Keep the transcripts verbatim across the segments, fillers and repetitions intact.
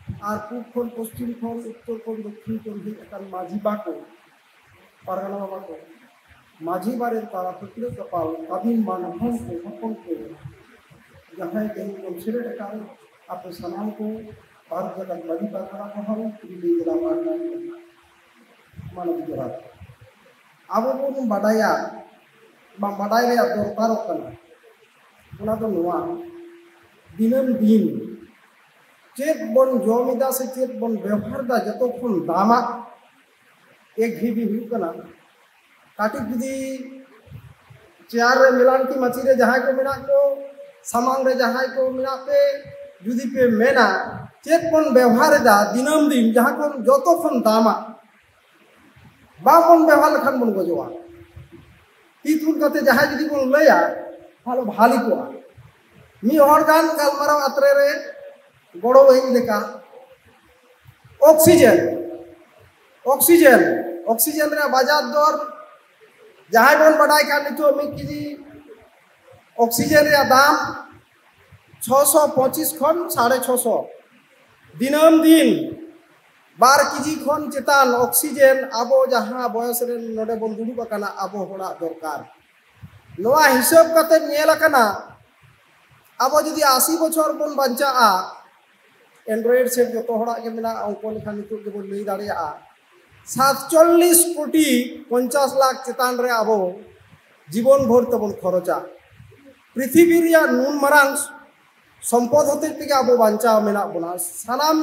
ᱟᱨ ᱯᱩᱵ ᱠᱷᱚᱱ ᱯᱚᱥᱪᱤᱢ ᱠᱷᱚᱱ ᱩᱛᱛᱚᱨ ᱠᱷᱚᱱ ᱫᱚᱠᱠᱷᱤᱱ ᱠᱷᱚᱱ ᱦᱮᱡ ᱟᱠᱟᱱ ᱢᱟᱹᱡᱷᱤ ᱵᱟ ᱠᱚ, ᱯᱟᱨᱜᱟᱱᱟ ᱵᱟᱵᱟ ᱠᱚ, ᱢᱟᱹᱡᱷᱤ ᱵᱟᱨᱮ ᱛᱟᱞᱟ ᱯᱷᱟᱹᱠᱲᱟᱹ ᱠᱟᱯᱟᱞ ᱟᱹᱫᱤᱢ ᱢᱟᱱ ᱦᱚᱯᱚᱱ ᱠᱚ, ᱦᱚᱯᱚᱱ ᱠᱚ, ᱡᱟᱦᱟᱸᱭ ᱛᱮᱦᱮᱧ ᱵᱚᱱ ᱥᱮᱞᱮᱫ ᱟᱠᱟᱱ, ᱟᱯᱮ ᱥᱟᱱᱟᱢ ᱠᱚ ᱵᱷᱟᱨᱚᱛ ᱡᱟᱠᱟᱛ ᱢᱟᱹᱡᱷᱤ ᱯᱟᱨᱜᱟᱱᱟ ᱠᱚ ᱦᱚᱸ ᱠᱩᱞᱤ ᱞᱟᱹᱭ ᱡᱮᱞᱟ ᱯᱟᱦᱴᱟ ᱠᱷᱚᱱ ᱢᱟᱱᱚᱛ ᱡᱚᱦᱟᱨ᱾ ᱟᱵᱚ ᱵᱚᱱ ᱵᱟᱰᱟᱭᱟ, ᱵᱟ ᱵᱟᱰᱟᱭ ᱨᱮᱭᱟᱜ ᱫᱚᱨᱠᱟᱨᱚᱜ ᱠᱟᱱᱟ, ᱚᱱᱟ ᱫᱚ ᱱᱚᱣᱟ, ᱫᱤᱱᱟᱹᱢ ᱫᱤᱱ ᱪᱮᱫ ᱵᱚᱱ ᱡᱚᱢ ᱮᱫᱟ ᱥᱮ ᱪᱮᱫ ᱵᱚᱱ ᱵᱮᱣᱦᱟᱨ ᱮᱫᱟ, ᱡᱚᱛᱚ ᱠᱷᱚᱱ ᱫᱟᱢᱟᱜ ᱮᱠ ᱜᱷᱤᱵᱤ ᱦᱩᱭᱩᱜ ᱠᱟᱱᱟ᱾ ᱠᱟᱹᱴᱤᱡ ᱡᱩᱫᱤ ᱪᱮᱭᱟᱨ ᱨᱮ ᱢᱮᱞᱟᱱ ᱠᱤ ᱢᱟᱹᱪᱤ ᱨᱮ ᱡᱟᱦᱟᱸᱭ ᱠᱚ ᱢᱮᱱᱟᱜ ᱠᱚ, ᱥᱟᱢᱟᱝ ᱨᱮ ᱡᱟᱦᱟᱸᱭ ᱠᱚ ᱢᱮᱱᱟᱜ ᱯᱮ, ᱡᱩᱫᱤ ᱯᱮ ᱢᱮᱱᱟ ᱪᱮᱫ ᱵᱚᱱ ᱵᱮᱣᱦᱟᱨ ᱮᱫᱟ ᱫᱤᱱᱟᱹᱢ ᱫᱤᱱ, ᱡᱟᱦᱟᱸ ᱠᱷᱚᱱ ᱡᱚᱛᱚ ᱠᱷᱚᱱ ᱫᱟᱢᱟᱜ, ᱵᱟᱝ ᱵᱚᱱ ᱵᱮᱣᱦᱟᱨ ᱞᱮᱠᱷᱟᱱ ᱵᱚᱱ ᱜᱚᱡᱚᱜᱼᱟ᱾ ᱛᱤ ᱛᱩᱞ ᱠᱟᱛᱮ ᱡᱟᱦᱟᱸᱭ ᱡᱩᱫᱤ ᱵᱚᱱ ᱞᱟᱹᱭᱟ, ᱛᱟᱦᱞᱮ ᱵᱷᱟᱞᱤ ᱠᱚᱜᱼᱟ᱾ ᱢᱤᱫ ᱦᱚᱲ ᱜᱟᱱ ᱜᱟᱞᱢᱟᱨᱟᱣ ᱟᱛᱨᱮ ᱨᱮ ᱜᱚᱲᱚ ᱟᱹᱧ ᱞᱮᱠᱟ, ᱚᱠᱥᱤᱡᱮᱱ, ᱚᱠᱥᱤᱡᱮᱱ, ᱚᱠᱥᱤᱡᱮᱱ ᱨᱮᱭᱟᱜ ᱵᱟᱡᱟᱨ ᱫᱚᱨ ᱡᱟᱦᱟᱸᱭ ᱵᱚᱱ ᱵᱟᱰᱟᱭ ᱠᱷᱟᱱ, ᱱᱤᱛᱚᱜ ᱢᱤᱫ ᱠᱮᱡᱤ ᱚᱠᱥᱤᱡᱮᱱ ᱨᱮᱭᱟᱜ ᱫᱟᱢ ᱪᱷᱚᱥᱚ ᱯᱚᱸᱪᱤᱥ ᱠᱷᱚᱱ ᱥᱟᱲᱮ ᱪᱷᱚᱥᱚ᱾ ᱫᱤᱱᱟᱹᱢ ᱫᱤᱱ ᱵᱟᱨ ᱠᱮᱡᱤ ᱠᱷᱚᱱ ᱪᱮᱛᱟᱱ ᱚᱠᱥᱤᱡᱮᱱ ᱟᱵᱚ ᱡᱟᱦᱟᱸ ᱵᱚᱭᱚᱥ ᱨᱮ ᱱᱚᱰᱮ ᱵᱚᱱ ᱫᱩᱲᱩᱵ ᱟᱠᱟᱱᱟ, ᱟᱵᱚ ᱦᱚᱲᱟᱜ ᱫᱚᱨᱠᱟᱨ᱾ ᱱᱚᱣᱟ ᱦᱤᱥᱟᱹᱵ ᱠᱟᱛᱮ ᱧᱮᱞ ᱟᱠᱟᱱᱟ, ᱟᱵᱚ ᱡᱩᱫᱤ ᱟᱥᱤ ᱵᱚᱪᱷᱚᱨ ᱵᱚᱱ ᱵᱟᱧᱪᱟᱜᱼᱟ, Android set ᱡᱚᱛᱚ ᱦᱚᱲᱟᱜ ᱜᱮ ᱢᱮᱱᱟᱜᱼᱟ, ᱚᱝᱠᱚ ᱞᱮᱠᱷᱟᱱ ᱱᱤᱛᱚᱜ ᱜᱮᱵᱚᱱ ᱞᱟᱹᱭ ᱫᱟᱲᱮᱭᱟᱜᱼᱟ, ᱥᱟᱛᱪᱚᱞᱞᱤᱥ ᱠᱳᱴᱤ ᱯᱚᱧᱪᱟᱥ ᱞᱟᱠᱷ ᱪᱮᱛᱟᱱ ᱨᱮ ᱟᱵᱚ ᱡᱤᱵᱚᱱ ᱵᱷᱳᱨ ᱛᱮᱵᱚᱱ ᱠᱷᱚᱨᱚᱪᱟ᱾ ᱯᱨᱤᱛᱷᱤᱵᱤ ᱨᱮᱭᱟᱜ ᱱᱩᱱ ᱢᱟᱨᱟᱝ ᱥᱚᱢᱯᱚᱫ ᱦᱚᱛᱮᱡ ᱛᱮᱜᱮ ᱟᱵᱚ ᱵᱟᱧᱪᱟᱣ ᱢᱮᱱᱟᱜ ᱵᱚᱱᱟ, ᱥᱟᱱᱟᱢ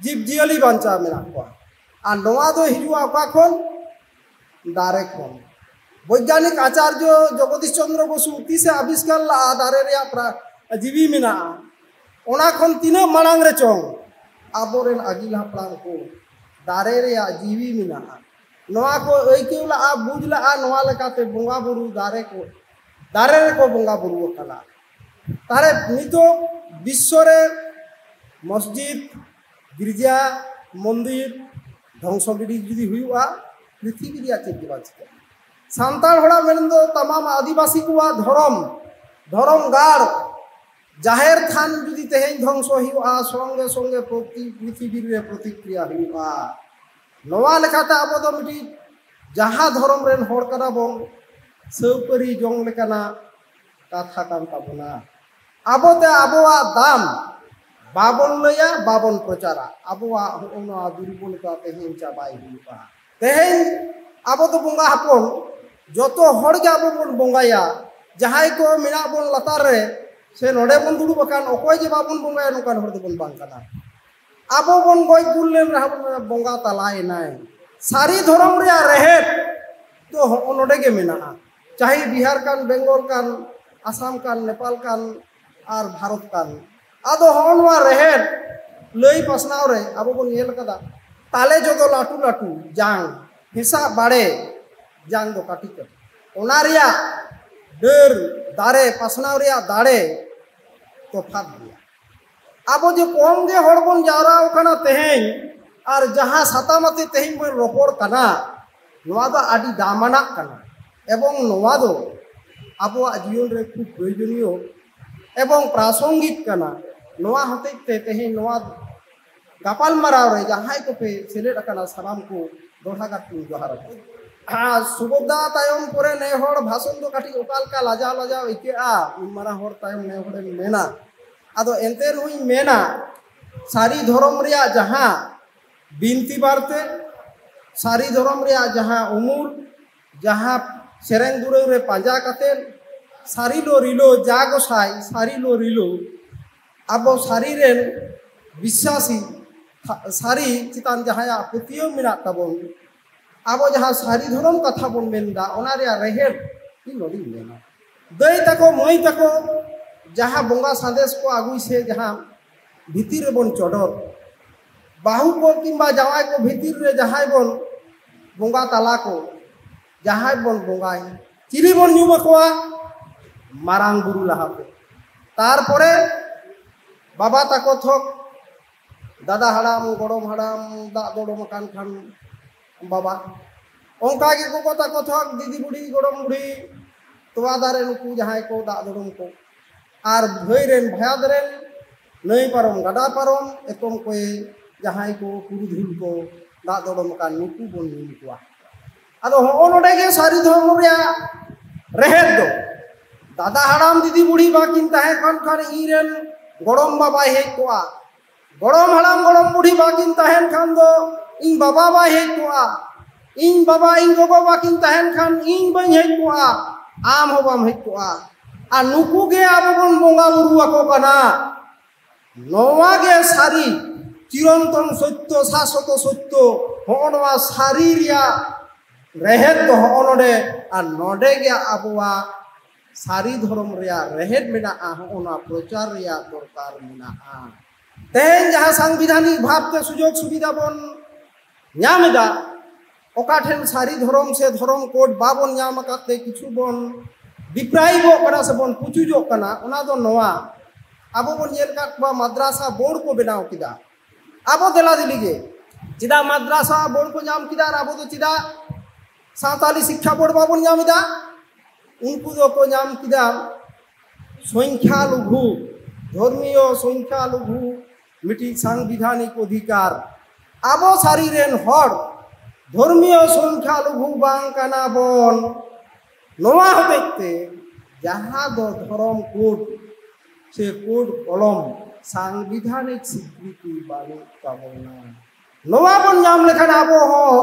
ᱡᱤᱵᱽ ᱡᱤᱭᱟᱹᱞᱤ ᱵᱟᱧᱪᱟᱣ ᱢᱮᱱᱟᱜ ᱠᱚᱣᱟ᱾ ᱟᱨ ᱱᱚᱣᱟ ᱫᱚ ᱦᱤᱡᱩᱜᱼᱟ ᱚᱠᱟ ᱠᱷᱚᱱ? ᱫᱟᱨᱮ ᱠᱷᱚᱱ᱾ ᱵᱳᱭᱜᱟᱱᱤᱠ ᱟᱪᱟᱨᱡᱚ ᱡᱚᱜᱚᱫᱤᱥ ᱪᱚᱱᱫᱨᱚ ᱵᱚᱥᱩ ᱛᱤᱥᱮ ᱟᱵᱤᱥᱠᱟᱨ ᱞᱟᱜᱼᱟ ᱫᱟᱨᱮ ᱨᱮᱭᱟᱜ ᱯᱨᱟ-, ᱡᱤᱣᱤ ᱢᱮᱱᱟᱜᱼᱟ? ᱚᱱᱟ ᱠᱷᱚᱱ ᱛᱤᱱᱟᱹᱜ ᱢᱟᱲᱟᱝ ᱨᱮ ᱪᱚᱝ ᱟᱵᱚᱨᱮᱱ ᱟᱹᱜᱤᱞ ᱦᱟᱯᱲᱟᱢ ᱠᱚ ᱫᱟᱨᱮ ᱨᱮᱭᱟᱜ ᱡᱤᱣᱤ ᱢᱮᱱᱟᱜᱼᱟ, ᱱᱚᱣᱟ ᱠᱚ ᱟᱹᱭᱠᱟᱹᱣ ᱞᱟᱜᱼᱟ, ᱵᱩᱡᱽ ᱞᱟᱜᱼᱟ, ᱱᱚᱣᱟ ᱞᱮᱠᱟᱛᱮ ᱵᱚᱸᱜᱟ ᱵᱩᱨᱩ ᱫᱟᱨᱮ ᱠᱚ, ᱫᱟᱨᱮ ᱨᱮᱠᱚ ᱵᱚᱸᱜᱟ ᱵᱩᱨᱩ ᱟᱠᱟᱱᱟ᱾ ᱛᱟᱦᱞᱮ ᱱᱤᱛᱚᱜ ᱵᱤᱥᱥᱚ ᱨᱮ ᱢᱚᱥᱡᱤᱫ, ᱜᱤᱨᱡᱟ, ᱢᱚᱱᱫᱤᱨ ᱫᱷᱚᱝᱥᱚ ᱜᱤᱰᱤ ᱡᱩᱫᱤ ᱦᱩᱭᱩᱜᱼᱟ, ᱯᱨᱤᱛᱷᱤᱵᱤ ᱨᱮᱭᱟᱜ ᱪᱮᱫ ᱜᱮ ᱵᱟᱝ ᱪᱤᱠᱟᱹᱜᱼᱟ᱾ ᱥᱟᱱᱛᱟᱲ ᱦᱚᱲᱟᱜ ᱢᱮᱱᱫᱚ ᱛᱟᱢᱟᱢ ᱟᱹᱫᱤᱵᱟᱹᱥᱤ ᱠᱚᱣᱟᱜ ᱫᱷᱚᱨᱚᱢ, ᱫᱷᱚᱨᱚᱢ ᱜᱟᱲ, ᱡᱟᱦᱮᱨ ᱛᱷᱟᱱ ᱡᱩᱫᱤ ᱛᱮᱦᱮᱧ ᱫᱷᱚᱝᱥᱚ ᱦᱩᱭᱩᱜᱼᱟ, ᱥᱚᱝᱜᱮ ᱥᱚᱝᱜᱮ ᱯᱨᱚᱛᱤ-, ᱯᱨᱤᱛᱷᱤᱵᱤ ᱨᱮ ᱯᱨᱚᱛᱤᱠᱨᱤᱭᱟ ᱦᱩᱭᱩᱜᱼᱟ᱾ ᱱᱚᱣᱟ ᱞᱮᱠᱟᱛᱮ ᱟᱵᱚ ᱫᱚ ᱢᱤᱫᱴᱤᱡ ᱡᱟᱦᱟᱸ ᱫᱷᱚᱨᱚᱢ ᱨᱮᱱ ᱦᱚᱲ ᱠᱟᱱᱟ ᱵᱚᱱ, ᱥᱟᱹᱣᱯᱟᱹᱨᱤ ᱡᱚᱝ ᱞᱮᱠᱟᱱᱟᱜ ᱠᱟᱛᱷᱟ ᱠᱟᱱ ᱛᱟᱵᱚᱱᱟ᱾ ᱟᱵᱚᱛᱮ ᱟᱵᱚᱣᱟᱜ ᱫᱟᱢ ᱵᱟᱵᱚᱱ ᱞᱟᱹᱭᱟ, ᱵᱟᱵᱚᱱ ᱯᱨᱚᱪᱟᱨᱟ᱾ ᱟᱵᱚᱣᱟᱜ ᱦᱚᱸᱜᱼᱚ ᱱᱚᱣᱟ ᱫᱩᱨᱵᱚᱞᱚᱛᱟ ᱛᱮᱦᱮᱧ ᱪᱟᱵᱟᱭ ᱦᱩᱭᱩᱜᱼᱟ᱾ ᱛᱮᱦᱮᱧ ᱟᱵᱚ ᱫᱚ ᱵᱚᱸᱜᱟ ᱦᱚᱯᱚᱱ, ᱡᱚᱛᱚ ᱦᱚᱲ ᱜᱮ ᱟᱵᱚ ᱵᱚᱱ ᱵᱚᱸᱜᱟᱭᱟ᱾ ᱡᱟᱦᱟᱸᱭ ᱠᱚ ᱢᱮᱱᱟᱜ ᱵᱚᱱ ᱞᱟᱛᱟᱨ ᱨᱮ ᱥᱮ ᱱᱚᱰᱮ ᱵᱚᱱ ᱫᱩᱲᱩᱵ ᱟᱠᱟᱱ, ᱚᱠᱚᱭ ᱡᱮ ᱵᱟᱵᱚᱱ ᱵᱚᱸᱜᱟᱭᱟ, ᱱᱚᱝᱠᱟᱱ ᱦᱚᱲ ᱫᱚᱵᱚᱱ ᱵᱟᱝ ᱠᱟᱱᱟ᱾ ᱟᱵᱚ ᱵᱚᱱ ᱜᱚᱡ ᱜᱩᱨ ᱞᱮᱱ ᱨᱮᱦᱚᱸ ᱵᱚᱱ ᱢᱮᱱᱟ, "ᱵᱚᱸᱜᱟ ᱛᱟᱞᱟᱭᱮᱱᱟᱭ᱾" ᱥᱟᱹᱨᱤ ᱫᱷᱚᱨᱚᱢ ᱨᱮᱭᱟᱜ ᱨᱮᱦᱮᱫ ᱫᱚ ᱦᱚᱸᱜᱼᱚ ᱱᱚᱰᱮ ᱜᱮ ᱢᱮᱱᱟᱜᱼᱟ᱾ ᱪᱟᱦᱮ ᱵᱤᱦᱟᱨ ᱠᱟᱱ, ᱵᱮᱝᱜᱚᱞ ᱠᱟᱱ, ᱟᱥᱟᱢ ᱠᱟᱱ, ᱱᱮᱯᱟᱞ ᱠᱟᱱ, ᱟᱨ ᱵᱷᱟᱨᱚᱛ ᱠᱟᱱ᱾ ᱟᱫᱚ ᱦᱚᱸᱜᱼᱚ ᱱᱚᱣᱟ ᱨᱮᱦᱮᱫ ᱞᱟᱹᱭ ᱯᱟᱥᱱᱟᱣ ᱨᱮ ᱟᱵᱚ ᱵᱚᱱ ᱧᱮᱞ ᱠᱟᱫᱟ, ᱛᱟᱞᱮ ᱡᱚ ᱫᱚ ᱞᱟᱹᱴᱩ ᱞᱟᱹᱴᱩ ᱡᱟᱝ, ᱦᱮᱸᱥᱟᱜ ᱵᱟᱲᱮ ᱡᱟᱝ ᱫᱚ ᱠᱟᱹᱴᱤᱡ ᱠᱟᱹᱴᱤᱡ᱾ ᱚᱱᱟ ᱨᱮᱭᱟᱜ ᱰᱟᱹᱨ ᱫᱟᱨᱮ ᱯᱟᱥᱱᱟᱣ ᱨᱮᱭᱟᱜ ᱫᱟᱲᱮ ᱛᱚᱯᱷᱟᱛ ᱜᱮᱭᱟ᱾ ᱟᱵᱚ ᱡᱮ ᱠᱚᱢ ᱜᱮ ᱦᱚᱲ ᱵᱚᱱ ᱡᱟᱣᱨᱟ ᱟᱠᱟᱱᱟ ᱛᱮᱦᱮᱧ, ᱟᱨ ᱡᱟᱦᱟᱸ ᱥᱟᱛᱟᱢ ᱟᱛᱮ ᱛᱮᱦᱮᱧ ᱵᱚᱱ ᱨᱚᱯᱚᱲ ᱠᱟᱱᱟ, ᱱᱚᱣᱟ ᱫᱚ ᱟᱹᱰᱤ ᱫᱟᱢᱟᱱᱟᱜ ᱠᱟᱱᱟ᱾ ᱮᱵᱚᱝ ᱱᱚᱣᱟ ᱫᱚ ᱟᱵᱚᱣᱟᱜ ᱡᱤᱭᱚᱱ ᱨᱮ ᱠᱷᱩᱵ ᱯᱨᱚᱭᱳᱡᱚᱱᱤᱭᱚ ᱮᱵᱚᱝ ᱯᱨᱟᱥᱚᱝᱜᱤᱠ ᱠᱟᱱᱟ᱾ ᱱᱚᱣᱟ ᱦᱚᱛᱮᱡ ᱛᱮ ᱛᱮᱦᱮᱧ ᱱᱚᱣᱟ ᱜᱟᱯᱟᱞᱢᱟᱨᱟᱣ ᱨᱮ ᱡᱟᱦᱟᱸᱭ ᱠᱚᱯᱮ ᱥᱮᱞᱮᱫ ᱟᱠᱟᱱᱟ, ᱥᱟᱱᱟᱢ ᱠᱚ ᱫᱚᱦᱲᱟ ᱠᱟᱛᱮᱧ ᱡᱚᱦᱟᱨ ᱟᱠᱚ᱾ ᱟᱨ ᱥᱩᱵᱳᱫᱷᱟ ᱛᱟᱭᱚᱢ ᱯᱚᱨᱮ ᱱᱮ ᱦᱚᱲ ᱵᱷᱟᱥᱚᱱ ᱫᱚ ᱠᱟᱹᱴᱤᱡ ᱚᱠᱟ ᱞᱮᱠᱟ ᱞᱟᱡᱟᱣ ᱞᱟᱡᱟᱣ ᱟᱹᱭᱠᱟᱹᱜᱼᱟ, ᱩᱱ ᱢᱟᱨᱟᱝ ᱦᱚᱲ ᱛᱟᱭᱚᱢ ᱱᱮ ᱦᱚᱲᱮᱢ ᱢᱮᱱᱟ᱾ ᱟᱫᱚ ᱮᱱᱛᱮ ᱨᱮᱦᱚᱸᱧ ᱢᱮᱱᱟ, ᱥᱟᱹᱨᱤ ᱫᱷᱚᱨᱚᱢ ᱨᱮᱭᱟᱜ ᱡᱟᱦᱟᱸ ᱵᱤᱱᱛᱤ ᱵᱟᱨᱛᱮ, ᱥᱟᱹᱨᱤ ᱫᱷᱚᱨᱚᱢ ᱨᱮᱭᱟᱜ ᱡᱟᱦᱟᱸ ᱩᱢᱩᱞ, ᱡᱟᱦᱟᱸ ᱥᱮᱨᱮᱧ ᱫᱩᱨᱟᱹᱝ ᱨᱮ ᱯᱟᱸᱡᱟ ᱠᱟᱛᱮ, ᱥᱟᱹᱨᱤ ᱞᱚ ᱨᱤᱞᱳ ᱡᱟ ᱜᱚᱸᱥᱟᱭ, ᱥᱟᱹᱨᱤ ᱞᱚ ᱨᱤᱞᱳ, ᱟᱵᱚ ᱥᱟᱹᱨᱤ ᱨᱮᱱ ᱵᱤᱥᱥᱟᱥᱤ, ᱥᱟᱹᱨᱤ ᱪᱮᱛᱟᱱ ᱡᱟᱦᱟᱸᱭᱟᱜ ᱯᱟᱹᱛᱭᱟᱹᱣ ᱢᱮᱱᱟᱜ ᱛᱟᱵᱚᱱ, ᱟᱵᱚ ᱡᱟᱦᱟᱸ ᱥᱟᱹᱨᱤ ᱫᱷᱚᱨᱚᱢ ᱠᱟᱛᱷᱟ ᱵᱚᱱ ᱢᱮᱱᱫᱟ, ᱚᱱᱟ ᱨᱮᱭᱟᱜ ᱨᱮᱦᱮᱫ ᱤᱧ ᱱᱚᱰᱮᱧ ᱢᱮᱱᱟ᱾ ᱫᱟᱹᱭ ᱛᱟᱠᱚ, ᱢᱟᱹᱭ ᱛᱟᱠᱚ, ᱡᱟᱦᱟᱸ ᱵᱚᱸᱜᱟ ᱥᱟᱸᱫᱮᱥ ᱠᱚ ᱟᱹᱜᱩᱭ ᱥᱮ ᱡᱟᱦᱟᱸ ᱵᱷᱤᱛᱤᱨ ᱨᱮᱵᱚᱱ ᱪᱚᱰᱚᱨ, ᱵᱟᱹᱦᱩ ᱠᱚ ᱠᱤᱝᱵᱟ ᱡᱟᱶᱟᱭ ᱠᱚ ᱵᱷᱤᱛᱤᱨ ᱨᱮ ᱡᱟᱦᱟᱸᱭ ᱵᱚᱱ ᱵᱚᱸᱜᱟ ᱛᱟᱞᱟ ᱠᱚ, ᱡᱟᱦᱟᱸᱭ ᱵᱚᱱ ᱵᱚᱸᱜᱟᱭ, ᱪᱤᱞᱤ ᱵᱚᱱ ᱧᱩᱢ ᱟᱠᱚᱣᱟ? ᱢᱟᱨᱟᱝ ᱵᱩᱨᱩ ᱞᱟᱦᱟᱛᱮ᱾ ᱛᱟᱨᱯᱚᱨᱮ ᱵᱟᱵᱟ ᱛᱟᱠᱚ ᱛᱷᱚᱠ, ᱫᱟᱫᱟ ᱦᱟᱲᱟᱢ, ᱜᱚᱲᱚᱢ ᱦᱟᱲᱟᱢ, ᱫᱟᱜ ᱫᱚᱲᱚᱢ ᱟᱠᱟᱱ ᱠᱷᱟᱱ ᱵᱟᱵᱟ᱾ ᱚᱱᱠᱟ ᱜᱮ ᱜᱚᱜᱚ ᱛᱟᱠᱚ ᱛᱷᱚᱠ, ᱫᱤᱫᱤ ᱵᱩᱰᱷᱤ, ᱜᱚᱲᱚᱢ ᱵᱩᱰᱷᱤ, ᱛᱚᱣᱟ ᱫᱟᱨᱮ, ᱱᱩᱠᱩ ᱡᱟᱦᱟᱸᱭ ᱠᱚ ᱫᱟᱜ ᱫᱚᱲᱚᱢ ᱠᱚ᱾ ᱟᱨ ᱵᱷᱟᱹᱭ ᱨᱮᱱ, ᱵᱷᱟᱭᱟᱫ ᱨᱮᱱ ᱱᱟᱹᱭ ᱯᱟᱨᱚᱢ, ᱜᱟᱰᱟ ᱯᱟᱨᱚᱢ, ᱮᱛᱚᱢ ᱠᱚᱭᱮ ᱡᱟᱦᱟᱸᱭ ᱠᱚ ᱯᱩᱨᱩᱫᱷᱩᱞ ᱠᱚ ᱫᱟᱜ ᱫᱚᱰᱚᱢ ᱟᱠᱟᱱ, ᱱᱩᱠᱩ ᱵᱚᱱ ᱧᱩᱢ ᱠᱚᱣᱟ᱾ ᱟᱫᱚ ᱦᱚᱸᱜᱼᱚ ᱱᱚᱰᱮ ᱜᱮ ᱥᱟᱹᱨᱤ ᱫᱷᱚᱨᱢ ᱨᱮᱭᱟᱜ ᱨᱮᱦᱮᱫ ᱫᱚ, ᱫᱟᱫᱟ ᱦᱟᱲᱟᱢ ᱫᱤᱫᱤ ᱵᱩᱲᱦᱤ ᱵᱟᱹᱠᱤᱱ ᱛᱟᱦᱮᱸ ᱠᱟᱱ ᱠᱷᱟᱱ ᱤᱧ ᱨᱮᱱ ᱜᱚᱲᱚᱢ ᱵᱟᱵᱟᱭ ᱦᱮᱡ ᱠᱚᱜᱼᱟ, ᱜᱚᱲᱚᱢ ᱦᱟᱲᱟᱢ ᱜᱚᱲᱚᱢ ᱵᱩᱲᱦᱤ ᱵᱟᱹᱠᱤᱱ ᱛᱟᱦᱮᱱ ᱠᱷᱟᱱ ᱫᱚ ᱤᱧ ᱵᱟᱵᱟ ᱵᱟᱭ ᱦᱮᱡ ᱠᱚᱜᱼᱟ, ᱤᱧ ᱵᱟᱵᱟ ᱤᱧ ᱜᱚᱜᱚ ᱵᱟᱹᱠᱤᱱ ᱛᱟᱦᱮᱱ ᱠᱷᱟᱱ ᱤᱧ ᱵᱟᱹᱧ ᱦᱮᱡ ᱠᱚᱜᱼᱟ, ᱟᱢ ᱦᱚᱸ ᱵᱟᱢ ᱦᱮᱡ ᱠᱚᱜᱼᱟ᱾ ᱟᱨ ᱱᱩᱠᱩ ᱜᱮ ᱟᱵᱚ ᱵᱚᱱ ᱵᱚᱸᱜᱟ ᱵᱩᱨᱩ ᱟᱠᱚ ᱠᱟᱱᱟ᱾ ᱱᱚᱣᱟ ᱜᱮ ᱥᱟᱹᱨᱤ, ᱪᱤᱨᱚᱱᱛᱚᱱ ᱥᱚᱛᱭᱚ, ᱥᱟᱥᱚᱛᱚ ᱥᱚᱛᱭᱚ᱾ ᱦᱚᱸᱜᱼᱚ ᱱᱚᱣᱟ ᱥᱟᱹᱨᱤ ᱨᱮᱭᱟᱜ ᱨᱮᱦᱮᱫ ᱫᱚ ᱦᱚᱸᱜᱼᱚ ᱱᱚᱰᱮ, ᱟᱨ ᱱᱚᱰᱮ ᱜᱮ ᱟᱵᱚᱣᱟᱜ ᱥᱟᱹᱨᱤ ᱫᱷᱚᱨᱚᱢ ᱨᱮᱭᱟᱜ ᱨᱮᱦᱮᱫ ᱢᱮᱱᱟᱜᱼᱟ᱾ ᱦᱚᱸᱜᱼᱚ ᱱᱚᱣᱟ ᱯᱨᱚᱪᱟᱨ ᱨᱮᱭᱟᱜ ᱫᱚᱨᱠᱟᱨ ᱢᱮᱱᱟᱜᱼᱟ᱾ ᱛᱮᱦᱮᱧ ᱡᱟᱦᱟᱸ ᱥᱟᱝᱵᱤᱫᱷᱟᱱᱤᱠ ᱵᱷᱟᱵᱽ ᱛᱮ ᱥᱩᱡᱳᱜᱽ ᱥᱩᱵᱤᱫᱷᱟ ᱵᱚᱱ ᱧᱟᱢ ᱮᱫᱟ, ᱚᱠᱟ ᱴᱷᱮᱱ ᱥᱟᱹᱨᱤ ᱫᱷᱚᱨᱚᱢ ᱥᱮ ᱫᱷᱚᱨᱚᱢ ᱠᱳᱰ ᱵᱟᱵᱚᱱ ᱧᱟᱢ ᱟᱠᱟᱫ ᱛᱮ ᱠᱤᱪᱷᱩ ᱵᱚᱱ ᱰᱤᱯᱨᱟᱭᱤᱵᱚᱜ ᱠᱟᱱᱟ ᱥᱮ ᱵᱚᱱ ᱯᱩᱪᱩᱡᱚᱜ ᱠᱟᱱᱟ, ᱚᱱᱟ ᱫᱚ ᱱᱚᱣᱟ, ᱟᱵᱚ ᱵᱚᱱ ᱧᱮᱞ ᱟᱠᱟᱫ ᱠᱚᱣᱟ ᱢᱟᱫᱽᱨᱟᱥᱟ ᱵᱳᱨᱰ ᱠᱚ ᱵᱮᱱᱟᱣ ᱠᱮᱫᱟ᱾ ᱟᱵᱚ ᱫᱮᱞᱟ ᱫᱮᱞᱤ ᱜᱮ ᱪᱮᱫᱟᱜ ᱢᱟᱫᱽᱨᱟᱥᱟ ᱵᱳᱨᱰ ᱠᱚ ᱧᱟᱢ ᱠᱮᱫᱟ ᱟᱨ ᱟᱵᱚ ᱫᱚ ᱪᱮᱫᱟᱜ ᱥᱟᱶᱛᱟᱞᱤ ᱥᱤᱠᱠᱷᱟ ᱵᱳᱨᱰ ᱵᱟᱵᱚᱱ ᱧᱟᱢ ᱮᱫᱟ? ᱩᱱᱠᱩ ᱫᱚᱠᱚ ᱧᱟᱢ ᱠᱮᱫᱟ ᱥᱚᱝᱠᱷᱟ ᱞᱚᱜᱷᱩ, ᱫᱷᱚᱨᱢᱤᱭᱚ ᱥᱚᱝᱠᱷᱟ ᱞᱚᱜᱷᱩ, ᱢᱤᱫᱴᱤᱡ ᱥᱟᱝᱵᱤᱫᱷᱟᱱᱤᱠ ᱚᱫᱷᱤᱠᱟᱨ᱾ ᱟᱵᱚ ᱥᱟᱹᱨᱤ ᱨᱮᱱ ᱦᱚᱲ ᱫᱷᱚᱨᱢᱤᱭᱚ ᱥᱚᱝᱠᱷᱟ ᱞᱚᱜᱷᱩ ᱵᱟᱝ ᱠᱟᱱᱟ ᱵᱚᱱ᱾ ᱱᱚᱣᱟ ᱦᱚᱛᱮᱡ ᱛᱮ ᱡᱟᱦᱟᱸ ᱫᱚ ᱫᱷᱚᱨᱚᱢ ᱠᱳᱰ ᱥᱮ ᱠᱳᱰ ᱠᱚᱞᱚᱢ ᱥᱟᱝᱵᱤᱫᱷᱟᱱᱤᱠ ᱥᱤᱠᱨᱤᱛᱤ ᱵᱟᱹᱱᱩᱜ ᱛᱟᱵᱚᱱᱟ᱾ ᱱᱚᱣᱟ ᱵᱚᱱ ᱧᱟᱢ ᱞᱮᱠᱷᱟᱱ ᱟᱵᱚ ᱦᱚᱸ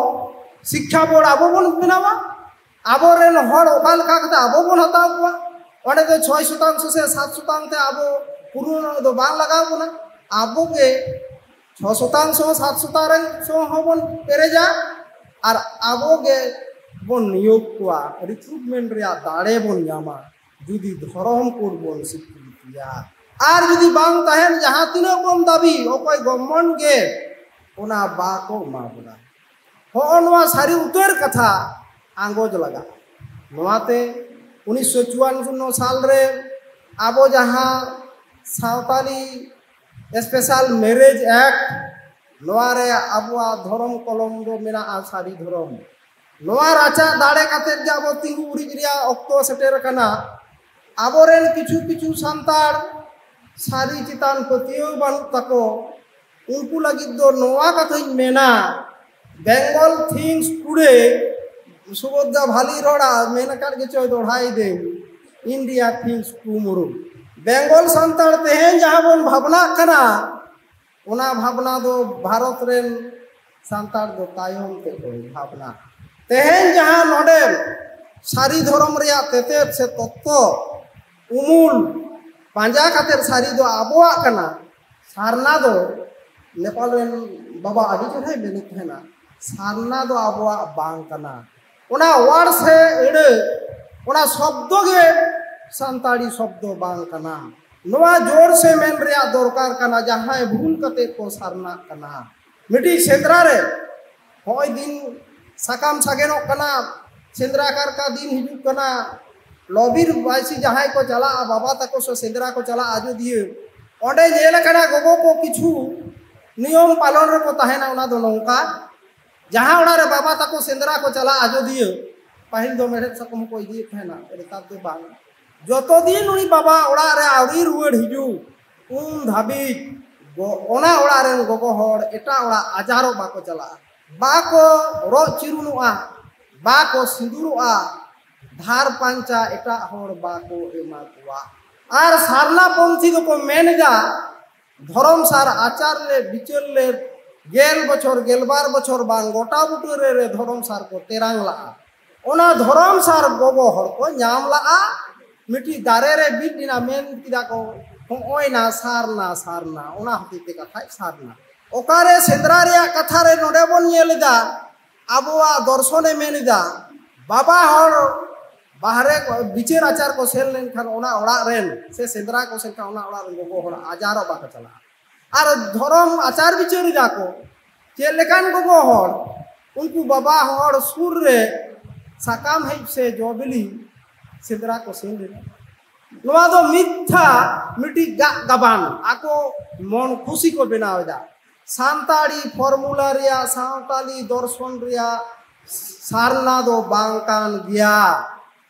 ᱥᱤᱠᱠᱷᱟ ᱵᱳᱨᱰ ᱟᱵᱚ ᱵᱚᱱ ᱵᱮᱱᱟᱣᱟ᱾ ᱟᱵᱚᱨᱮᱱ ᱦᱚᱲ ᱚᱠᱟ ᱞᱮᱠᱟ ᱠᱟᱛᱮ ᱟᱵᱚ ᱵᱚᱱ ᱦᱟᱛᱟᱣ ᱠᱚᱣᱟ? ᱚᱸᱰᱮ ᱫᱚ ᱪᱷᱚᱭ ᱥᱚᱛᱟᱝᱥᱚ ᱥᱮ ᱥᱟᱛ ᱥᱚᱛᱟᱝ ᱛᱮ ᱟᱵᱚ ᱯᱩᱨᱩᱱ ᱫᱚ ᱵᱟᱝ ᱞᱟᱜᱟᱣ ᱵᱚᱱᱟ᱾ ᱟᱵᱚ ᱜᱮ ᱪᱷᱚ ᱥᱚᱛᱟᱝᱥᱚ, ᱥᱟᱛ ᱥᱚᱛᱟᱝᱥᱚ ᱦᱚᱸᱵᱚᱱ ᱯᱮᱨᱮᱡᱟ ᱟᱨ ᱟᱵᱚ ᱜᱮ ᱵᱚᱱ ᱱᱤᱭᱳᱜᱽ ᱠᱚᱣᱟ, ᱨᱤᱠᱨᱩᱴᱢᱮᱱᱴ ᱨᱮᱭᱟᱜ ᱫᱟᱲᱮ ᱵᱚᱱ ᱧᱟᱢᱟ᱾ ᱡᱩᱫᱤ ᱫᱷᱚᱨᱚᱢ ᱠᱳᱰ ᱵᱚᱱ ᱥᱤᱠᱨᱤᱛᱤᱭᱟ ᱟᱨ ᱡᱩᱫᱤ ᱵᱟᱝ ᱛᱟᱦᱮᱱ, ᱡᱟᱦᱟᱸ ᱛᱤᱱᱟᱹᱜ ᱵᱚᱱ ᱫᱟᱹᱵᱤ, ᱚᱠᱚᱭ ᱜᱚᱵᱷᱢᱮᱱᱴ ᱜᱮ ᱚᱱᱟ ᱵᱟᱠᱚ ᱮᱢᱟ ᱵᱚᱱᱟ᱾ ᱦᱚᱸᱜᱼᱚ ᱱᱚᱣᱟ ᱥᱟᱹᱨᱤ ᱩᱛᱟᱹᱨ ᱠᱟᱛᱷᱟ ᱟᱸᱜᱚᱪ ᱞᱟᱜᱟᱜᱼᱟ᱾ ᱱᱚᱣᱟᱛᱮ ᱩᱱᱤᱥᱥᱚ ᱪᱩᱣᱟᱱᱱᱚ ᱥᱟᱞ ᱨᱮ ᱟᱵᱚ ᱡᱟᱦᱟᱸ ᱥᱟᱶᱛᱟᱞᱤ ᱥᱯᱮᱥᱟᱞ ᱢᱮᱨᱮᱡᱽ ᱮᱠᱴ, ᱱᱚᱣᱟ ᱨᱮ ᱟᱵᱚᱣᱟᱜ ᱫᱷᱚᱨᱚᱢ ᱠᱚᱞᱚᱢ ᱫᱚ ᱢᱮᱱᱟᱜᱼᱟ, ᱥᱟᱹᱨᱤ ᱫᱷᱚᱨᱚᱢ᱾ ᱱᱚᱣᱟ ᱨᱟᱪᱟ ᱫᱟᱲᱮ ᱠᱟᱛᱮᱫ ᱜᱮ ᱟᱵᱚ ᱛᱤᱸᱜᱩ ᱩᱨᱤᱡ ᱨᱮᱭᱟᱜ ᱚᱠᱛᱚ ᱥᱮᱴᱮᱨ ᱟᱠᱟᱱᱟ᱾ ᱟᱵᱚᱨᱮᱱ ᱠᱤᱪᱷᱩ ᱠᱤᱪᱷᱩ ᱥᱟᱱᱛᱟᱲ ᱥᱟᱹᱨᱤ ᱪᱮᱛᱟᱱ ᱯᱟᱹᱛᱭᱟᱹᱣ ᱵᱟᱹᱱᱩᱜ ᱛᱟᱠᱚ, ᱩᱱᱠᱩ ᱞᱟᱹᱜᱤᱫ ᱫᱚ ᱱᱚᱣᱟ ᱠᱟᱛᱷᱟᱧ ᱢᱮᱱᱟ, Bengal thinks today, ᱥᱩᱵᱷᱚᱫᱨᱟ ᱵᱷᱟᱞᱤ ᱨᱚᱲᱟ, ᱢᱮᱱ ᱟᱠᱟᱫ ᱜᱮᱪᱚᱭ, ᱫᱚᱦᱲᱟᱭ ᱫᱟᱹᱧ, India thinks tomorrow᱾ Bengal Santal ᱛᱮᱦᱮᱧ ᱡᱟᱦᱟᱸ ᱵᱚᱱ ᱵᱷᱟᱵᱽᱱᱟᱜ ᱠᱟᱱᱟ, ᱚᱱᱟ ᱵᱷᱟᱵᱽᱱᱟ ᱫᱚ ᱵᱷᱟᱨᱚᱛ ᱨᱮᱱ ᱥᱟᱱᱛᱟᱲ ᱫᱚ ᱛᱟᱭᱚᱢ ᱛᱮᱠᱚ ᱵᱷᱟᱵᱽᱱᱟ᱾ ᱛᱮᱦᱮᱧ ᱡᱟᱦᱟᱸ ᱱᱚᱰᱮ ᱥᱟᱹᱨᱤ ᱫᱷᱚᱨᱚᱢ ᱨᱮᱭᱟᱜ ᱛᱮᱛᱮᱫ ᱥᱮ ᱛᱚᱛᱛᱚ ᱩᱢᱩᱞ ᱯᱟᱸᱡᱟ ᱠᱟᱛᱮ ᱥᱟᱹᱨᱤ ᱫᱚ ᱟᱵᱚᱣᱟᱜ ᱠᱟᱱᱟ, ᱥᱟᱨᱱᱟ ᱫᱚ ᱱᱮᱯᱟᱞ ᱨᱮᱱ ᱵᱟᱵᱟ ᱟᱹᱰᱤ ᱪᱮᱦᱨᱟᱭ ᱢᱮᱱᱮᱫ ᱛᱟᱦᱮᱱᱟ, ᱥᱟᱨᱱᱟ ᱫᱚ ᱟᱵᱚᱣᱟᱜ ᱵᱟᱝ ᱠᱟᱱᱟ᱾ ᱚᱱᱟ ᱣᱟᱲ ᱥᱮ ᱟᱹᱲᱟᱹ, ᱚᱱᱟ ᱥᱚᱵᱫᱚ ᱜᱮ ᱥᱟᱱᱛᱟᱲᱤ ᱥᱚᱵᱫᱚ ᱵᱟᱝ ᱠᱟᱱᱟ᱾ ᱱᱚᱣᱟ ᱡᱳᱨ ᱥᱮ ᱢᱮᱱ ᱨᱮᱭᱟᱜ ᱫᱚᱨᱠᱟᱨ ᱠᱟᱱᱟ, ᱡᱟᱦᱟᱸᱭ ᱵᱷᱩᱞ ᱠᱟᱛᱮ ᱠᱚ ᱥᱟᱨᱱᱟᱜ ᱠᱟᱱᱟ᱾ ᱢᱤᱫᱴᱤᱡ ᱥᱮᱸᱫᱽᱨᱟ ᱨᱮ ᱦᱚᱸᱜᱼᱚᱭ ᱫᱤᱱ ᱥᱟᱠᱟᱢ ᱥᱟᱜᱮᱱᱚᱜ ᱠᱟᱱᱟ, ᱥᱮᱸᱫᱽᱨᱟ ᱠᱟᱨᱠᱟ ᱫᱤᱱ ᱦᱤᱡᱩᱜ ᱠᱟᱱᱟ, ᱞᱚᱵᱤᱨ ᱵᱟᱭᱥᱤ ᱡᱟᱦᱟᱸᱭ ᱠᱚ ᱪᱟᱞᱟᱜᱼᱟ, ᱵᱟᱵᱟ ᱛᱟᱠᱚ ᱥᱮ ᱥᱮᱸᱫᱽᱨᱟ ᱠᱚ ᱪᱟᱞᱟᱜᱼᱟ ᱟᱡᱚᱫᱤᱭᱟᱹ, ᱚᱸᱰᱮ ᱧᱮᱞ ᱟᱠᱟᱱᱟ ᱜᱚᱜᱚ ᱠᱚ ᱠᱤᱪᱷᱩ ᱱᱤᱭᱚᱢ ᱯᱟᱞᱚᱱ ᱨᱮᱠᱚ ᱛᱟᱦᱮᱱᱟ᱾ ᱚᱱᱟ ᱫᱚ ᱱᱚᱝᱠᱟ, ᱡᱟᱦᱟᱸ ᱚᱲᱟᱜ ᱨᱮ ᱵᱟᱵᱟ ᱛᱟᱠᱚ ᱥᱮᱸᱫᱽᱨᱟ ᱠᱚ ᱪᱟᱞᱟᱜᱼᱟ ᱟᱡᱚᱫᱤᱭᱟᱹ, ᱯᱟᱹᱦᱤᱞ ᱫᱚ ᱢᱮᱲᱦᱮᱫ ᱥᱟᱠᱚᱢ ᱦᱚᱸᱠᱚ ᱤᱫᱤᱭᱮᱫ ᱛᱟᱦᱮᱱᱟ, ᱱᱮᱛᱟᱨ ᱫᱚ ᱵᱟᱝ᱾ ᱡᱚᱛᱚ ᱫᱤᱱ ᱩᱱᱤ ᱵᱟᱵᱟ ᱚᱲᱟᱜ ᱨᱮ ᱟᱹᱣᱨᱤ ᱨᱩᱣᱟᱹᱲ ᱦᱤᱡᱩᱜ, ᱩᱱ ᱫᱷᱟᱹᱵᱤᱡ ᱜᱚ-, ᱚᱱᱟ ᱚᱲᱟᱜ ᱨᱮᱱ ᱜᱚᱜᱚ ᱦᱚᱲ ᱮᱴᱟᱜ ᱚᱲᱟᱜ ᱟᱡᱟᱨᱚᱜ ᱵᱟᱠᱚ ᱪᱟᱞᱟᱜᱼᱟ, ᱵᱟᱠᱚ ᱨᱚᱜ ᱪᱤᱨᱩᱱᱚᱜᱼᱟ, ᱵᱟᱠᱚ ᱥᱤᱸᱫᱩᱨᱚᱜᱼᱟ, ᱫᱷᱟᱨ ᱯᱟᱧᱪᱟ ᱮᱴᱟᱜ ᱦᱚᱲ ᱵᱟᱠᱚ ᱮᱢᱟ ᱠᱚᱣᱟ᱾ ᱟᱨ ᱥᱟᱨᱱᱟ ᱯᱚᱱᱛᱷᱤ ᱫᱚᱠᱚ ᱢᱮᱱ ᱮᱫᱟ, ᱫᱷᱚᱨᱚᱢ ᱥᱟᱨ ᱟᱪᱟᱨ ᱞᱮ ᱵᱤᱪᱟᱹᱨ ᱞᱮ ᱜᱮᱞ ᱵᱚᱪᱷᱚᱨ, ᱜᱮᱞᱵᱟᱨ ᱵᱚᱪᱷᱚᱨ ᱵᱟᱝ ᱜᱚᱴᱟ ᱵᱩᱴᱟᱹ ᱨᱮ, ᱨᱮ ᱫᱷᱚᱨᱚᱢ ᱥᱟᱨ ᱠᱚ ᱛᱮᱨᱟᱝ ᱞᱟᱜᱼᱟ᱾ ᱚᱱᱟ ᱫᱷᱚᱨᱚᱢ ᱥᱟᱨ ᱜᱚᱜᱚ ᱦᱚᱲ ᱠᱚ ᱧᱟᱢ ᱞᱟᱜᱼᱟ, ᱢᱤᱫᱴᱤᱡ ᱫᱟᱨᱮ ᱨᱮ ᱵᱤᱫ ᱮᱱᱟ, ᱢᱮᱱ ᱠᱮᱫᱟ ᱠᱚ, "ᱦᱚᱸᱜᱼᱚᱭ ᱱᱟ ᱥᱟᱨᱱᱟ, ᱥᱟᱨᱱᱟ", ᱚᱱᱟ ᱦᱚᱛᱮᱡ ᱛᱮ ᱠᱟᱛᱷᱟᱡ ᱥᱟᱨᱱᱟ᱾ ᱚᱠᱟᱨᱮ ᱥᱮᱸᱫᱽᱨᱟ ᱨᱮᱭᱟᱜ ᱠᱟᱛᱷᱟ ᱨᱮ ᱱᱚᱰᱮ ᱵᱚᱱ ᱧᱮᱞ ᱮᱫᱟ, ᱟᱵᱚᱣᱟᱜ ᱫᱚᱨᱥᱚᱱᱮ ᱢᱮᱱ ᱮᱫᱟ, ᱵᱟᱵᱟ ᱦᱚᱲ ᱵᱟᱦᱨᱮ ᱠᱚ, ᱵᱤᱪᱟᱹᱨ ᱟᱪᱟᱨ ᱠᱚ ᱥᱮᱱ ᱞᱮᱱᱠᱷᱟᱱ ᱚᱱᱟ ᱚᱲᱟᱜ ᱨᱮᱱ, ᱥᱮ ᱥᱮᱸᱫᱽᱨᱟ ᱠᱚ ᱥᱮᱱ ᱠᱷᱟᱱ ᱚᱱᱟ ᱚᱲᱟᱜ ᱨᱮᱱ ᱜᱚᱜᱚ ᱦᱚᱲ ᱟᱡᱟᱨᱚᱜ ᱵᱟᱠᱚ ᱪᱟᱞᱟᱜᱼᱟ᱾ ᱟᱨ ᱫᱷᱚᱨᱚᱢ ᱟᱪᱟᱨ ᱵᱤᱪᱟᱹᱨ ᱮᱫᱟ ᱠᱚ, ᱪᱮᱫ ᱞᱮᱠᱟᱱ ᱜᱚᱜᱚ ᱦᱚᱲ ᱩᱱᱠᱩ ᱵᱟᱵᱟ ᱦᱚᱲ ᱥᱩᱨ ᱨᱮ ᱥᱟᱠᱟᱢ ᱦᱮᱡ ᱥᱮ ᱡᱚ ᱵᱤᱞᱤ ᱥᱮᱸᱫᱽᱨᱟ ᱠᱚ ᱥᱮᱱ ᱞᱮᱱᱟ? ᱱᱚᱣᱟ ᱫᱚ ᱢᱤᱛᱷᱟ, ᱢᱤᱫᱴᱤᱡ ᱜᱟᱜ ᱜᱟᱵᱟᱱ, ᱟᱠᱚ ᱢᱚᱱ ᱠᱷᱩᱥᱤ ᱠᱚ ᱵᱮᱱᱟᱣ ᱮᱫᱟ᱾ ᱥᱟᱱᱛᱟᱲᱤ ᱯᱷᱚᱨᱢᱩᱞᱟ ᱨᱮᱭᱟᱜ, ᱥᱟᱶᱛᱟᱞᱤ ᱫᱚᱨᱥᱚᱱ ᱨᱮᱭᱟᱜ ᱥᱟᱨᱱᱟ ᱫᱚ ᱵᱟᱝ ᱠᱟᱱ ᱜᱮᱭᱟ᱾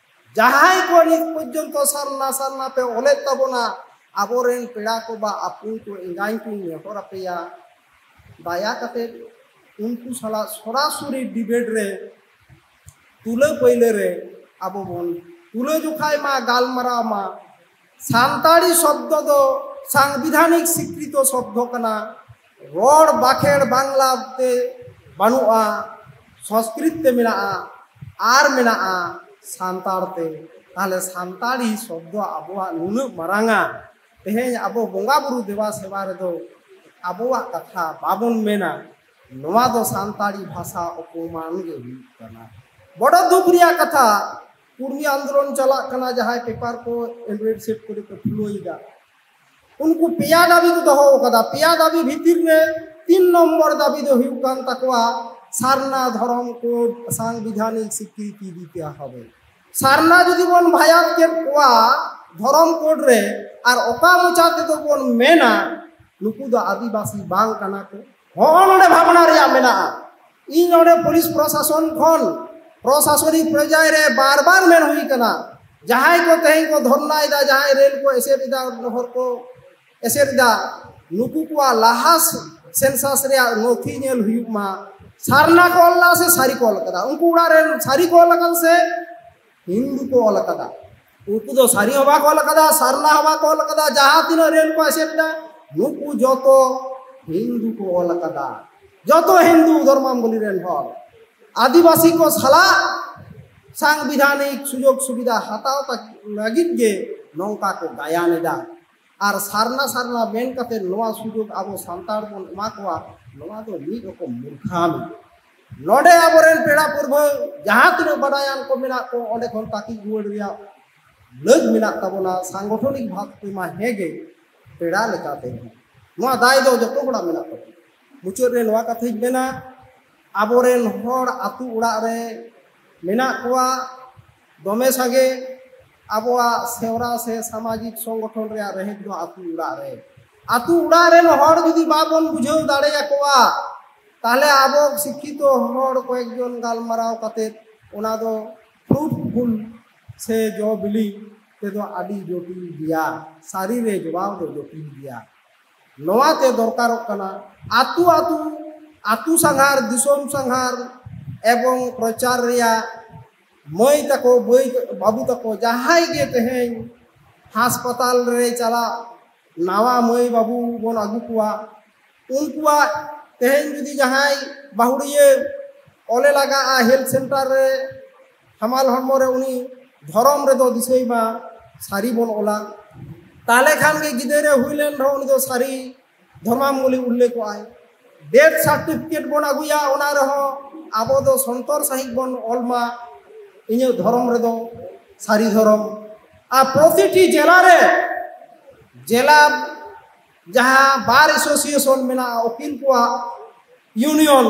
ᱡᱟᱦᱟᱸᱭ ᱠᱚ ᱱᱤᱛ ᱯᱚᱨᱡᱚᱱᱛᱚ ᱥᱟᱨᱱᱟ, ᱥᱟᱨᱱᱟ ᱯᱮ ᱚᱞᱮᱫ ᱛᱟᱵᱚᱱᱟ, ᱟᱵᱚᱨᱮᱱ ᱯᱮᱲᱟ ᱠᱚ ᱵᱟ ᱟᱹᱯᱩᱭ ᱠᱚ ᱮᱸᱜᱟᱧ ᱠᱚᱧ ᱱᱮᱦᱚᱨ ᱟᱯᱮᱭᱟ, ᱫᱟᱭᱟ ᱠᱟᱛᱮ ᱩᱱᱠᱩ ᱥᱟᱞᱟᱜ ᱥᱚᱨᱟᱥᱚᱨᱤ ᱰᱤᱵᱮᱴ ᱨᱮ, ᱛᱩᱞᱟᱹ ᱯᱟᱹᱭᱞᱟᱹ ᱨᱮ ᱟᱵᱚ ᱵᱚᱱ ᱛᱩᱞᱟᱹ ᱡᱚᱠᱷᱟᱭ ᱢᱟ, ᱜᱟᱞᱢᱟᱨᱟᱣ ᱢᱟ᱾ ᱥᱟᱱᱛᱟᱲᱤ ᱥᱚᱵᱫᱚ ᱫᱚ ᱥᱟᱝᱵᱤᱫᱷᱟᱱᱤᱠ ᱥᱤᱠᱨᱤᱛᱚ ᱥᱚᱵᱫᱚ ᱠᱟᱱᱟ᱾ ᱨᱚᱲ ᱵᱟᱠᱷᱮᱲ ᱵᱟᱝᱞᱟ ᱛᱮ ᱵᱟᱹᱱᱩᱜᱼᱟ, ᱥᱚᱝᱥᱠᱨᱤᱛ ᱛᱮ ᱢᱮᱱᱟᱜᱼᱟ, ᱟᱨ ᱢᱮᱱᱟᱜᱼᱟ ᱥᱟᱱᱛᱟᱲ ᱛᱮ᱾ ᱛᱟᱦᱞᱮ ᱥᱟᱱᱛᱟᱲᱤ ᱥᱚᱵᱫᱚ ᱟᱵᱚᱣᱟᱜ ᱱᱩᱱᱟᱹᱜ ᱢᱟᱨᱟᱝᱟ, ᱛᱮᱦᱮᱧ ᱟᱵᱚ ᱵᱚᱸᱜᱟ ᱵᱩᱨᱩ ᱫᱮᱵᱟ ᱥᱮᱵᱟ ᱨᱮᱫᱚ ᱟᱵᱚᱣᱟᱜ ᱠᱟᱛᱷᱟ ᱵᱟᱵᱚᱱ ᱢᱮᱱᱟ, ᱱᱚᱣᱟ ᱫᱚ ᱥᱟᱱᱛᱟᱲᱤ ᱵᱷᱟᱥᱟ ᱚᱯᱚᱢᱟᱱ ᱜᱮ ᱦᱩᱭᱩᱜ ᱠᱟᱱᱟ᱾ ᱵᱚᱰᱚ ᱫᱩᱠ ᱨᱮᱭᱟᱜ ᱠᱟᱛᱷᱟ, ᱠᱩᱲᱢᱤ ᱟᱱᱫᱳᱞᱚᱱ ᱪᱟᱞᱟᱜ ᱠᱟᱱᱟ, ᱡᱟᱦᱟᱸᱭ ᱯᱮᱯᱟᱨ ᱠᱚ ᱮᱱᱰᱨᱚᱭᱮᱰ ᱥᱮᱴ ᱠᱚᱨᱮ ᱠᱚ ᱠᱷᱩᱞᱟᱹᱣ ᱮᱫᱟ, ᱩᱱᱠᱩ ᱯᱮᱭᱟ ᱫᱟᱹᱵᱤ ᱠᱚ ᱫᱚᱦᱚ ᱟᱠᱟᱫᱟ᱾ ᱯᱮᱭᱟ ᱫᱟᱹᱵᱤ ᱵᱷᱤᱛᱤᱨ ᱨᱮ ᱛᱤᱱ ᱱᱚᱢᱵᱚᱨ ᱫᱟᱹᱵᱤ ᱫᱚ ᱦᱩᱭᱩᱜ ᱠᱟᱱ ᱛᱟᱠᱚᱣᱟ, ᱥᱟᱨᱱᱟ ᱫᱷᱚᱨᱚᱢ ᱠᱳᱰ ᱥᱟᱝᱵᱤᱫᱷᱟᱱᱤᱠ ᱥᱤᱠᱨᱤᱛᱤ ᱫᱤᱛᱮ ᱦᱚᱵᱮ᱾ ᱥᱟᱨᱱᱟ ᱡᱩᱫᱤ ᱵᱚᱱ ᱵᱷᱟᱭᱟᱛ ᱠᱮᱫ ᱠᱚᱣᱟ ᱫᱷᱚᱨᱚᱢ ᱠᱳᱰ ᱨᱮ, ᱟᱨ ᱚᱠᱟ ᱢᱚᱪᱟ ᱛᱮᱫᱚ ᱵᱚᱱ ᱢᱮᱱᱟ ᱱᱩᱠᱩ ᱫᱚ ᱟᱹᱫᱤᱵᱟᱹᱥᱤ ᱵᱟᱝ ᱠᱟᱱᱟ ᱠᱚ, ᱦᱚᱸᱜᱼᱚ ᱱᱚᱰᱮ ᱵᱷᱟᱵᱽᱱᱟ ᱨᱮᱭᱟᱜ ᱢᱮᱱᱟᱜᱼᱟ᱾ ᱤᱧ ᱱᱚᱰᱮ ᱯᱩᱞᱤᱥ ᱯᱨᱚᱥᱟᱥᱚᱱ ᱠᱷᱚᱱ ᱯᱨᱚᱥᱟᱥᱚᱱᱤᱠ ᱯᱚᱨᱡᱟᱭ ᱨᱮ ᱵᱟᱨ ᱵᱟᱨ ᱢᱮᱱ ᱦᱩᱭ ᱠᱟᱱᱟ, ᱡᱟᱦᱟᱸᱭ ᱠᱚ ᱛᱮᱦᱮᱧ ᱠᱚ ᱫᱷᱚᱨᱱᱟᱭᱮᱫᱟ, ᱡᱟᱦᱟᱸᱭ ᱨᱮᱞ ᱠᱚ ᱮᱥᱮᱫ ᱮᱫᱟ, ᱦᱚᱨ ᱠᱚ ᱮᱥᱮᱫ ᱮᱫᱟ, ᱱᱩᱠᱩ ᱠᱚᱣᱟᱜ ᱞᱟᱦᱟ ᱥᱮᱱᱥᱟᱥ ᱨᱮᱭᱟᱜ ᱱᱚᱛᱷᱤ ᱧᱮᱞ ᱦᱩᱭᱩᱜ ᱢᱟ᱾ ᱥᱟᱨᱱᱟ ᱠᱚ ᱚᱞ ᱞᱮᱫᱟ ᱥᱮ ᱥᱟᱹᱨᱤ ᱠᱚ ᱚᱞ ᱠᱟᱫᱟ? ᱩᱱᱠᱩ ᱚᱲᱟᱜ ᱨᱮ ᱥᱟᱹᱨᱤ ᱠᱚ ᱚᱞ ᱟᱠᱟᱫᱟ ᱥᱮ ᱦᱤᱱᱫᱩ ᱠᱚ ᱚᱞ ᱟᱠᱟᱫᱟ? ᱩᱱᱠᱩ ᱫᱚ ᱥᱟᱹᱨᱤ ᱦᱚᱸ ᱵᱟᱠᱚ ᱚᱞ ᱟᱠᱟᱫᱟ, ᱥᱟᱨᱱᱟ ᱦᱚᱸ ᱵᱟᱠᱚ ᱚᱞ ᱟᱠᱟᱫᱟ᱾ ᱡᱟᱦᱟᱸ ᱛᱤᱱᱟᱹᱜ ᱨᱮᱞ ᱠᱚ ᱮᱥᱮᱫ ᱮᱫᱟ, ᱱᱩᱠᱩ ᱡᱚᱛᱚ ᱦᱤᱱᱫᱩ ᱠᱚ ᱚᱞ ᱟᱠᱟᱫᱟ, ᱡᱚᱛᱚ ᱦᱤᱱᱫᱩ ᱫᱷᱚᱨᱢᱟᱵᱚᱞᱤ ᱨᱮᱱ ᱦᱚᱲ᱾ ᱟᱹᱫᱤᱵᱟᱹᱥᱤ ᱠᱚ ᱥᱟᱞᱟᱜ ᱥᱟᱝᱵᱤᱫᱷᱟᱱᱤᱠ ᱥᱩᱡᱳᱜᱽ ᱥᱩᱵᱤᱫᱷᱟ ᱦᱟᱛᱟᱣ ᱛᱟ-, ᱞᱟᱹᱜᱤᱫ ᱜᱮ ᱱᱚᱝᱠᱟ ᱠᱚ ᱜᱟᱭᱟᱱ ᱮᱫᱟ᱾ ᱟᱨ ᱥᱟᱨᱱᱟ ᱥᱟᱨᱱᱟ ᱢᱮᱱ ᱠᱟᱛᱮ ᱱᱚᱣᱟ ᱥᱩᱡᱳᱜᱽ ᱟᱵᱚ ᱥᱟᱱᱛᱟᱲ ᱵᱚᱱ ᱮᱢᱟ ᱠᱚᱣᱟ, ᱱᱚᱣᱟ ᱫᱚ ᱢᱤᱫ ᱨᱚᱠᱚᱢ ᱢᱩᱨᱠᱷᱟᱢᱤ᱾ ᱱᱚᱰᱮ ᱟᱵᱚᱨᱮᱱ ᱯᱮᱲᱟ ᱯᱩᱨᱵᱷᱟᱹ ᱡᱟᱦᱟᱸ ᱛᱤᱱᱟᱹᱜ ᱵᱟᱰᱟᱭᱟᱱ ᱠᱚ ᱢᱮᱱᱟᱜ ᱠᱚ, ᱚᱸᱰᱮ ᱠᱷᱚᱱ ᱛᱟᱹᱠᱤᱡ ᱨᱩᱣᱟᱹᱲ ᱨᱮᱭᱟᱜ ᱞᱟᱹᱠ ᱢᱮᱱᱟᱜ ᱛᱟᱵᱚᱱᱟ᱾ ᱥᱟᱝᱜᱚᱴᱷᱚᱱᱤᱠ ᱵᱷᱟᱵᱽ ᱛᱮᱢᱟ ᱦᱮᱸᱜᱮ, ᱯᱮᱲᱟ ᱞᱮᱠᱟᱛᱮ ᱱᱚᱣᱟ ᱫᱟᱭ ᱫᱚ ᱡᱚᱛᱚ ᱦᱚᱲᱟᱜ ᱢᱮᱱᱟᱜ ᱛᱟᱵᱚᱱᱟ᱾ ᱢᱩᱪᱟᱹᱫ ᱨᱮ ᱱᱚᱣᱟ ᱠᱟᱛᱷᱟᱧ ᱢᱮᱱᱟ, ᱟᱵᱚᱨᱮᱱ ᱦᱚᱲ ᱟᱹᱛᱩ ᱚᱲᱟᱜ ᱨᱮ ᱢᱮᱱᱟᱜ ᱠᱚᱣᱟ ᱫᱚᱢᱮ ᱥᱟᱸᱜᱮ᱾ ᱟᱵᱚᱣᱟᱜ ᱥᱮᱣᱨᱟ ᱥᱮ ᱥᱟᱢᱟᱡᱤᱠ ᱥᱚᱝᱜᱚᱴᱷᱚᱱ ᱨᱮᱭᱟᱜ ᱨᱮᱦᱮᱫ ᱫᱚ ᱟᱹᱛᱩ ᱚᱲᱟᱜ ᱨᱮ᱾ ᱟᱹᱛᱩ ᱚᱲᱟᱜ ᱨᱮᱱ ᱦᱚᱲ ᱡᱩᱫᱤ ᱵᱟᱵᱚᱱ ᱵᱩᱡᱷᱟᱹᱣ ᱫᱟᱲᱮᱭᱟᱠᱚᱣᱟ, ᱛᱟᱦᱞᱮ ᱟᱵᱚ ᱥᱤᱠᱠᱷᱤᱛᱚ ᱦᱚᱲ ᱠᱚᱭᱮᱠ ᱡᱚᱱ ᱜᱟᱞᱢᱟᱨᱟᱣ ᱠᱟᱛᱮ ᱚᱱᱟ ᱫᱚ ᱯᱷᱨᱩᱴᱯᱷᱩᱞ ᱥᱮ ᱡᱚ ᱵᱤᱞᱤ ᱛᱮᱫᱚ ᱟᱹᱰᱤ ᱡᱚᱴᱤᱞ ᱜᱮᱭᱟ, ᱥᱟᱹᱨᱤ ᱨᱮ ᱡᱚᱵᱟᱵ ᱫᱚ ᱡᱚᱴᱤᱞ ᱜᱮᱭᱟ᱾ ᱱᱚᱣᱟ ᱛᱮ ᱫᱚᱨᱠᱟᱨᱚᱜ ᱠᱟᱱᱟ ᱟᱹᱛᱩ ᱟᱹᱛᱩ, ᱟᱹᱛᱩ ᱥᱟᱸᱜᱷᱟᱨ, ᱫᱤᱥᱚᱢ ᱥᱟᱸᱜᱷᱟᱨ ᱮᱵᱚᱝ ᱯᱨᱚᱪᱟᱨ ᱨᱮᱭᱟᱜ ᱢᱟᱹᱭ ᱛᱟᱠᱚ, ᱵᱟᱹᱭ, ᱵᱟᱹᱵᱩ ᱛᱟᱠᱚ ᱡᱟᱦᱟᱸᱭ ᱜᱮ ᱛᱮᱦᱮᱧ ᱦᱟᱥᱯᱟᱛᱟᱞ ᱨᱮ ᱪᱟᱞᱟᱜ ᱱᱟᱣᱟ ᱢᱟᱹᱭ ᱵᱟᱹᱵᱩ ᱵᱚᱱ ᱟᱹᱜᱩ ᱠᱚᱣᱟ, ᱩᱱᱠᱩᱣᱟᱜ ᱛᱮᱦᱮᱧ ᱡᱩᱫᱤ ᱡᱟᱦᱟᱸᱭ ᱵᱟᱹᱦᱩᱲᱤᱭᱟᱹ ᱚᱞᱮ ᱞᱟᱜᱟᱜᱼᱟ ᱦᱮᱞᱛᱷ ᱥᱮᱱᱴᱟᱨ ᱨᱮ ᱦᱟᱢᱟᱞ ᱦᱚᱲᱢᱚ ᱨᱮ, ᱩᱱᱤ ᱫᱷᱚᱨᱚᱢ ᱨᱮᱫᱚ ᱫᱤᱥᱟᱹᱭ ᱢᱟ ᱥᱟᱹᱨᱤ ᱵᱚᱱ ᱚᱞᱟ᱾ ᱛᱟᱦᱞᱮ ᱠᱷᱟᱱ ᱜᱮ ᱜᱤᱫᱽᱨᱟᱹ ᱦᱩᱭ ᱞᱮᱱ ᱨᱮᱦᱚᱸ ᱩᱱᱤ ᱫᱚ ᱥᱟᱹᱨᱤ ᱫᱷᱚᱨᱢᱟᱢᱵᱚᱞᱤ ᱩᱞᱞᱮᱠᱷᱚᱜᱼᱟᱭ᱾ ᱰᱮᱛᱷ ᱥᱟᱨᱴᱤᱯᱷᱤᱠᱮᱴ ᱵᱚᱱ ᱟᱹᱜᱩᱭᱟ, ᱚᱱᱟ ᱨᱮᱦᱚᱸ ᱟᱵᱚ ᱫᱚ ᱥᱚᱱᱛᱚᱨ ᱥᱟᱺᱦᱤᱡ ᱵᱚᱱ ᱚᱞ ᱢᱟ, ᱤᱧᱟᱹᱜ ᱫᱷᱚᱨᱚᱢ ᱨᱮᱫᱚ ᱥᱟᱹᱨᱤ ᱫᱷᱚᱨᱚᱢ᱾ ᱟᱨ ᱯᱨᱚᱛᱤᱴᱤ ᱡᱮᱞᱟ ᱨᱮ, ᱡᱮᱞᱟ ᱡᱟᱦᱟᱸ ᱵᱟᱨ ᱮᱥᱳᱥᱤᱭᱮᱥᱚᱱ ᱢᱮᱱᱟᱜᱼᱟ, ᱩᱠᱤᱞ ᱠᱚᱣᱟᱜ ᱤᱭᱩᱱᱤᱭᱚᱱ,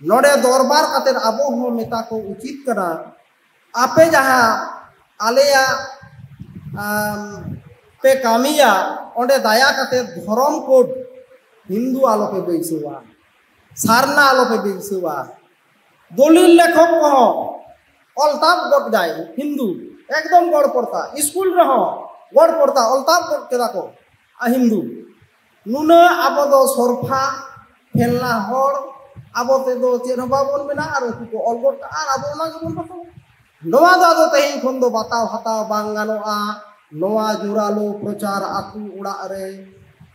ᱱᱚᱰᱮ ᱫᱚᱨᱵᱟᱨ ᱠᱟᱛᱮ ᱟᱵᱚ ᱦᱚᱸ ᱢᱮᱛᱟ ᱠᱚ ᱩᱪᱤᱛ ᱠᱟᱱᱟ, ᱟᱯᱮ ᱡᱟᱦᱟᱸ ᱟᱞᱮᱭᱟᱜ, ᱟᱢ, ᱯᱮ ᱠᱟᱹᱢᱤᱭᱟ, ᱚᱸᱰᱮ ᱫᱟᱭᱟ ᱠᱟᱛᱮ ᱫᱷᱚᱨᱚᱢ ᱠᱳᱰ ᱦᱤᱱᱫᱩ ᱟᱞᱚᱯᱮ ᱵᱟᱹᱭᱥᱟᱹᱣᱟ, ᱥᱟᱨᱱᱟ ᱟᱞᱚᱯᱮ ᱵᱟᱹᱭᱥᱟᱹᱣᱟ᱾ ᱫᱚᱞᱤᱞ ᱞᱮᱠᱷᱚᱠ ᱠᱚᱦᱚᱸ ᱚᱞ ᱛᱟᱵ ᱜᱚᱫ ᱫᱟᱭ ᱦᱤᱱᱫᱩ, ᱮᱠᱫᱚᱢ ᱜᱚᱲ ᱯᱚᱲᱛᱟ᱾ ᱥᱠᱩᱞ ᱨᱮᱦᱚᱸ ᱜᱚᱲ ᱯᱚᱲᱛᱟ ᱚᱞ ᱛᱟᱵ ᱜᱚᱫ ᱠᱮᱫᱟ ᱠᱚ ᱟ ᱦᱤᱱᱫᱩ᱾ ᱱᱩᱱᱟᱹᱜ ᱟᱵᱚ ᱫᱚ ᱥᱚᱨᱯᱷᱟ ᱯᱷᱮᱞᱱᱟ ᱦᱚᱲ, ᱟᱵᱚ ᱛᱮᱫᱚ ᱪᱮᱫ ᱦᱚᱸ ᱵᱟᱵᱚᱱ ᱢᱮᱱᱟ, ᱟᱨ ᱩᱱᱠᱩ ᱠᱚ ᱚᱞ ᱜᱚᱫ ᱠᱟᱜᱼᱟ, ᱟᱨ ᱟᱵᱚ ᱚᱱᱟ ᱜᱮᱵᱚᱱ ᱵᱟᱛᱟᱣᱟ᱾ ᱱᱚᱣᱟ ᱫᱚ ᱟᱫᱚ ᱛᱮᱦᱮᱧ ᱠᱷᱚᱱ ᱫᱚ ᱵᱟᱛᱟᱣ ᱦᱟᱛᱟᱣ ᱵᱟᱝ ᱜᱟᱱᱚᱜᱼᱟ᱾ ᱱᱚᱣᱟ ᱡᱳᱨᱟᱞᱳ ᱯᱨᱚᱪᱟᱨ ᱟᱹᱛᱩ ᱚᱲᱟᱜ ᱨᱮ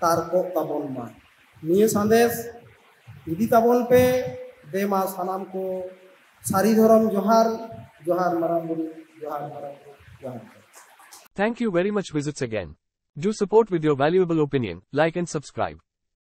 ᱛᱟᱨᱠᱚᱜ ᱛᱟᱵᱚᱱ ᱢᱟ᱾ ᱱᱤᱭᱟᱹ ᱥᱟᱸᱫᱮᱥ ᱤᱫᱤ ᱛᱟᱵᱚᱱ ᱯᱮ᱾ ᱫᱮ ᱢᱟ ᱥᱟᱱᱟᱢ ᱠᱚ ᱥᱟᱹᱨᱤ ᱫᱷᱚᱨᱚᱢ ᱡᱚᱦᱟᱨ, ᱡᱚᱦᱟᱨ ᱢᱟᱨᱟᱝ ᱵᱩᱨᱩ, ᱡᱚᱦᱟᱨ ᱢᱟᱨᱟᱝ ᱵᱩᱨᱩ, ᱡᱚᱦᱟᱨ᱾ Thank you very much. Visits again. Do support with your valuable opinion, like and subscribe.